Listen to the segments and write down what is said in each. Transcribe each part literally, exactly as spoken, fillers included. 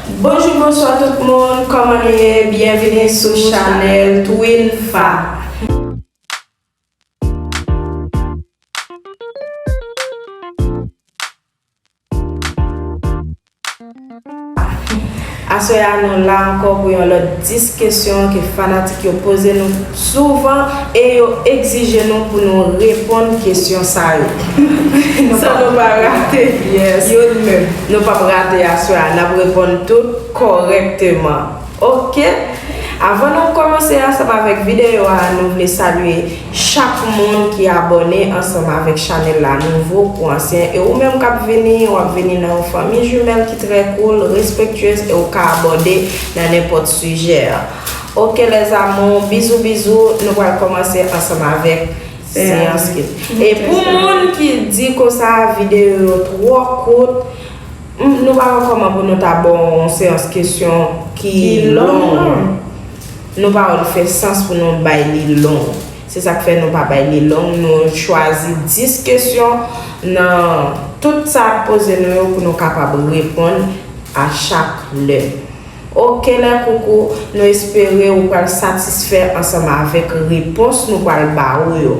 Bonjou, bonswa tout moun, kòman nou ye? Byenvini sou chanèl Twin Fa. Aswè a, nou la ankò pou yon lòt dis kesyon ke fanatik yo poze nou souvan e yo egzije nou pou nou reponn kesyon sa yo. San nou pa rate youn menm. Nou p ap rate aswè a, n ap reponn tout kòrèkteman. Oke? Avan nou kòmanse ansanm avèk videyo a, nou vle salye chak moun ki abòne ansanm avèk chanèl la, nouvo kou ansyen. E ou menm k ap vini, w ap vini nan yon fanmi jimèl ki trè cool, respektyez, e ou ka abòde nan nenpòt sijè. Oke, les amours, bizou, bizou, nou pral kòmanse ansanm avèk seyans ki. E pou moun ki di konsa videyo yo twò kout, m, nou pa wè kòman pou nou ta ba w yon seyans kesyon ki long. Nou pa wè l fè sans pou nou bay li long. Se sa k fè nou pa bay li long. Nou chwazi dis kesyon nan tout sa ap poze nou yo pou nou kapab reponn a chak lè. Oke, lè koukou, nou espere ou pral satisfè ansanm avèk repons nou pral ba ou yo.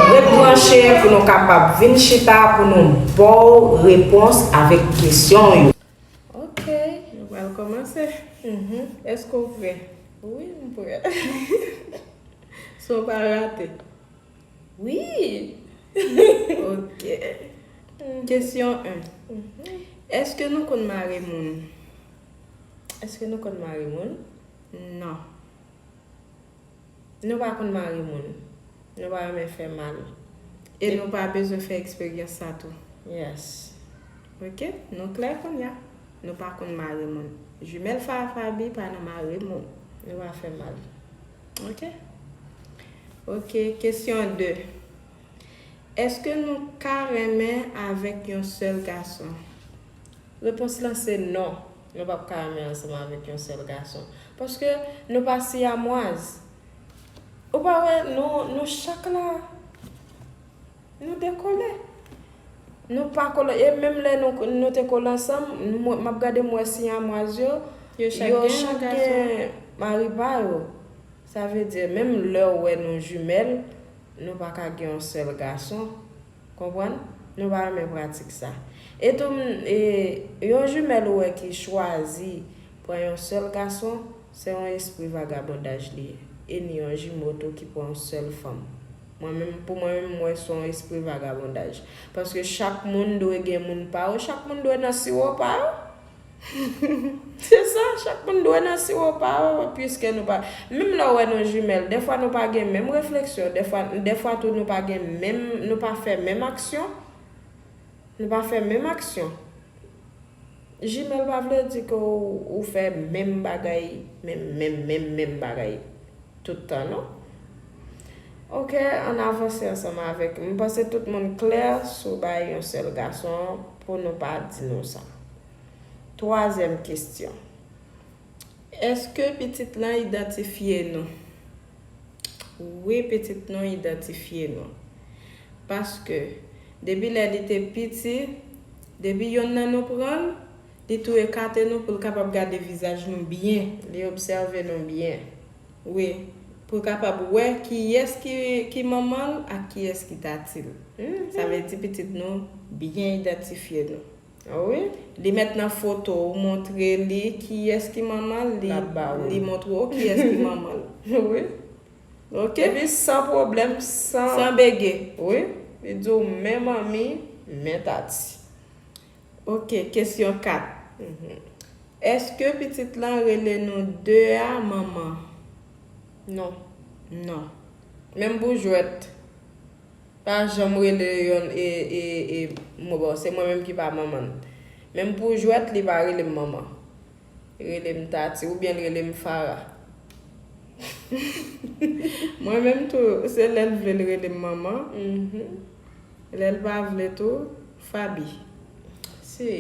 Ret branche pou nou kapab vin chita pou nou ba w repons avèk kesyon yo. Oke. Nou pral kòmanse. Mhm. Èske w prè? Wi, m prè. San w pa rate. Wi. Oke. Kesyon en. Mhm. Èske nou konn mare moun? Èske nou konn mare moun? Non. Nou pa konn mare moun. Nou pa renmen fè mal. E nou pa bezwen fè eksperyans sa tou. Yes. Oke? Nou klè kounye a. Nou pa konn mare moun. Jimèl Fa Faby pa nan mare moun. Nou pa fè mal. Oke? Oke, kesyon de. Èske nou ka renmen avèk yon sèl gason? Repons lan se non. Nou p ap ka renmen ansanm avèk yon sèl gason. Paske nou pa siyamwaz. Ou pa wè, nou, nou chak la, nou dekole. Nou pa kole, e menm lè nou, nou te kole ansanm, m, m ap gade, m wè siyamwaz yo, yo chak gen mari pa yo. Sa vle di, menm lè w wè nou jimèl, nou pa ka gen yon sèl gason. Konprann? Nou pa renmen pratik sa. E tou, m, e, yon jimèl ou wè ki chwazi pran yon sèl gason, se yon espri vagabondaj li ye. E ni yon jimo tou ki pran yon sèl fanm. Mwen menm, pou mwen menm, m wè se yon espri vagabondaj. Paske chak moun dwe gen moun pa yo, chak moun dwe nan siwo pa yo. Se sa, chak moun dwe nan siwo pa yo, piske nou pa, menm lè w wè nou jimèl, dèfwa nou pa gen menm refleksyon, dèfwa, dèfwa tou nou pa gen menm, nou pa fè menm aksyon. Nou pa fè menm aksyon. Jimèl pa vle di ke w, ou fè menm bagay, menm, menm, menm, menm bagay tout tan, non. Oke, ann avanse ansanm avèk, m panse tout moun klè sou bay yon sèl gason pou nou pa di nou sa. Twazyèm kesyon. Èske pitit lan idantifye nou? Wi, pitit nou idantifye nou. Paske, depi lè li te piti, depi yonn nan nou pran l, li tou ekate nou pou l kapab gade vizaj nou byen, li obsève nou byen. Wi, pou l kapab wè kiyès ki, ki manman l ak kiyès ki tati l. Sa vle di pitit nou byen idantifye nou. Wi. Li mèt nan foto, ou montre li kiyès ki manman l, li, li montre w kiyès ki manman l. Wi. Oke? Epi san pwoblèm, san, san bege. Wi. Li di w men manmi, men tati. Oke, kesyon kat. Mhm. Èske pitit lan rele nou de a manman? Non. Non. Menm pou jwèt. Pa janm rele yonn e, e, e, mwen, bon, se mwen menm ki pa manman l. Menm pou jwèt, li pa rele m manman. Li rele m Tati, oubyen li rele m Fara. Mwen menm tou, se lè l vle l rele m manman. Mhm. Lè l pa vle tou, Faby. Si.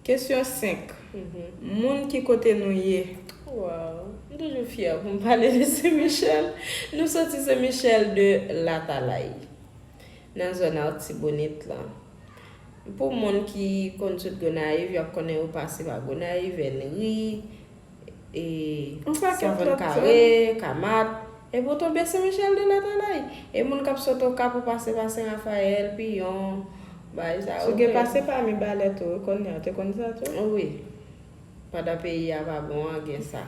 Kesyon senk. Mhm. Moun ki kote nou ye? Waw. M toujou fyè pou m pale de Sen Michèl. Nou soti Sen Michèl de Latalay, nan zòn Artibonit lan. Pou moun ki konn sot Gonayiv, y ap konnen yo pase pa Gonayiv, Ènri, e Yon pakèt Savann lòt Kare, zòn. Kamat. Epi w tonbe Sen Michèl de Latalay. E moun k ap sot Okap, ou pase pa Sen Rafayèl, Piyon, bay sa yo. Si w gen pase pami Balè tou, wi, kounye a, ou te konn sa tou? Wi. Pandan peyi a pa bon an, gen sa.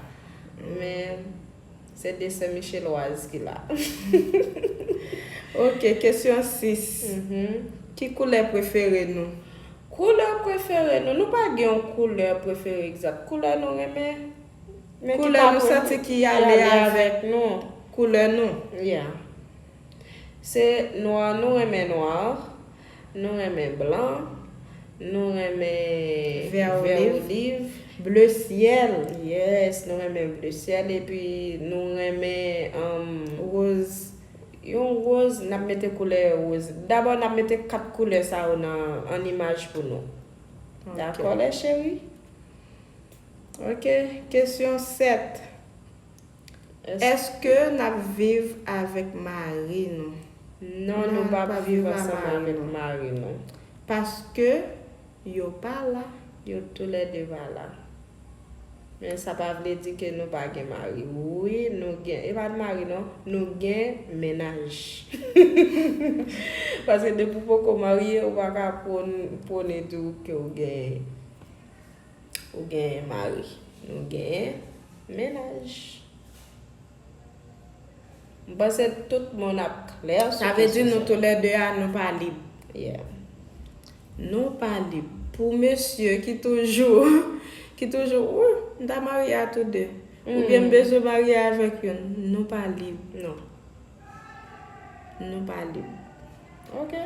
Men, se de Sen Michelwaz ki la. Ok, kesyon sis. Mhm. Ki koulè prefere nou? Koulè prefere nou? Nou pa gen yon koulè prefere egzak. Koulè nou renmen, men ki Koulè pa nou prefere, santi ki ki ale ale avèk avèk nou. Koulè nou. Yeah. Se nwa, nou renmen nwa, nou renmen blan, nou renmen Vè vè oliv. Oliv. Ble syèl. Yes, nou renmen ble syèl, epi nou renmen, um, Woz. Yon woz, n ap mete koulè woz. Dabò, n ap mete kat koulè sa yo nan, an imaj pou nou. Ok. Dakò, lè cheri? Ok, kesyon sèt. Èske n ap viv avèk mari nou? Non, nou p ap viv ansanm avèk mari nou. Paske yo pa la. Yo toulède pa la. Men sa pa vle di ke nou pa gen mari. Wi, nou gen, e pa mari non, nou gen mennaj. Paske depi w poko marye, ou pa ka pwon-, pwone di w ke w gen, ou gen mari. Nou gen mennaj. M panse tout moun ap klè sou kesyon sa. Sa vle di nou toulède a, nou pa lib. Yeah. Nou pa lib. Pou mesye ki toujou, ki toujou, wi, m ta marye a tou de. Oubyen m bezwen marye avèk youn. Nou pa lib. Non. Nou pa lib. Ok.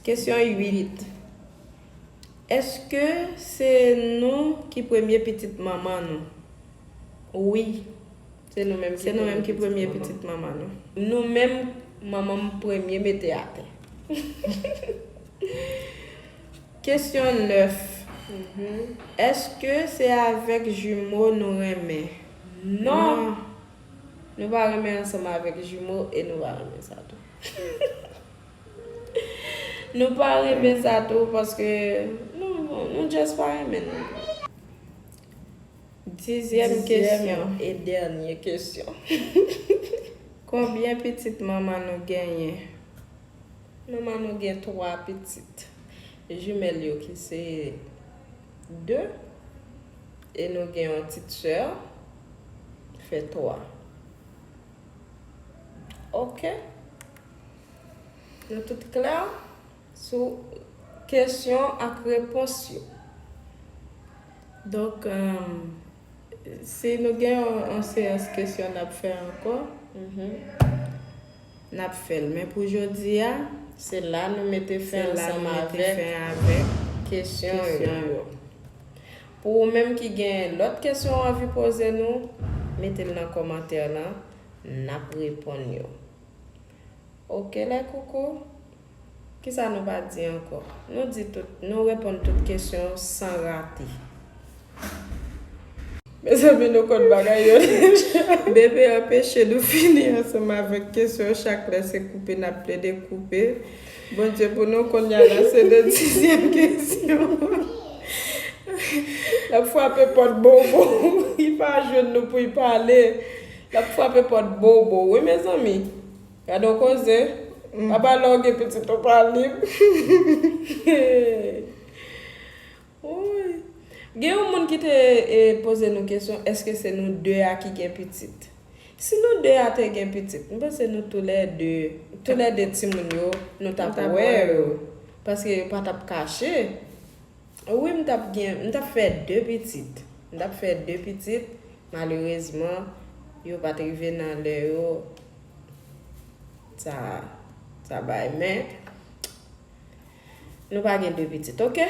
Kesyon uit. Èske se nou ki premye pitit manman nou? Wi. Se nou menm ki Se nou menm ki premye pitit manman nou. Nou menm, manman m premye mete atè. Kesyon nèf. Mhm. Èske se avèk jimo nou renmen? Non. Non. Nou pa renmen ansanm avèk jimo e nou pa renmen sa tou. Nou pa renmen sa tou paske nou, nou just pa renmen nou. Dizyèm kesyon. Dizyèm e dènye kesyon. Konbyen pitit manman nou genyen? Manman nou gen twa pitit. Jimèl yo ki se de. E nou gen yon ti sè. Fè twa. Ok. Nou tout klè sou kesyon ak repons yo. Donk, um, si nou gen yon, yon seyans kesyon n ap fè ankò, mhm, n ap fè l. Men pou jodi a, se la nou mete fen ansanm avèk kesyon yo. Pou ou menm ki gen lòt kesyon ou anvi poze nou, mete l nan kòmantè lan, n ap reponn yo. Ok, lè koukou. Kisa nou pa di ankò? Nou di tout, nou reponn tout kesyon san rate. Mezanmi, nou konn bagay yo deja. Bebe anpeche nou fini ansanm avèk kesyon yo. Chak lè se koupe, n ap plede koupe. Bondye pou nou, kounye a la, se de dizyèm kesyon. L ap frape pòt bobo. Li pa jwenn nou pou l pale. L ap frape pòt bobo. Wi, mezanmi. Gade yon koze. Mm. Apa lè w gen pitit ou pa lib. Woy. Gen yon moun ki te, e, poze nou kesyon, èske se nou de a ki gen pitit? Si nou de a te gen pitit, m panse nou toulède, toulède timoun yo, nou t ap wè yo. Paske yo pa t ap kache. Wi, m t ap gen, m t ap fè de pitit. M t ap fè de pitit. Malerezman, yo pa t rive nan lè yo. Sa, sa bay, men nou pa gen de pitit, ok?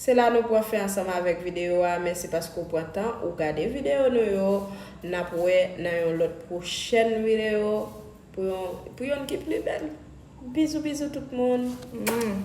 Se la nou pran fen ansanm avèk videyo a. Mèsi paske w pran tan ou gade videyo nou yo. N ap wè nan yon lòt pwochèn videyo pou yon, pou yon ki pli bèl. Bizou, bizou tout moun. Mm.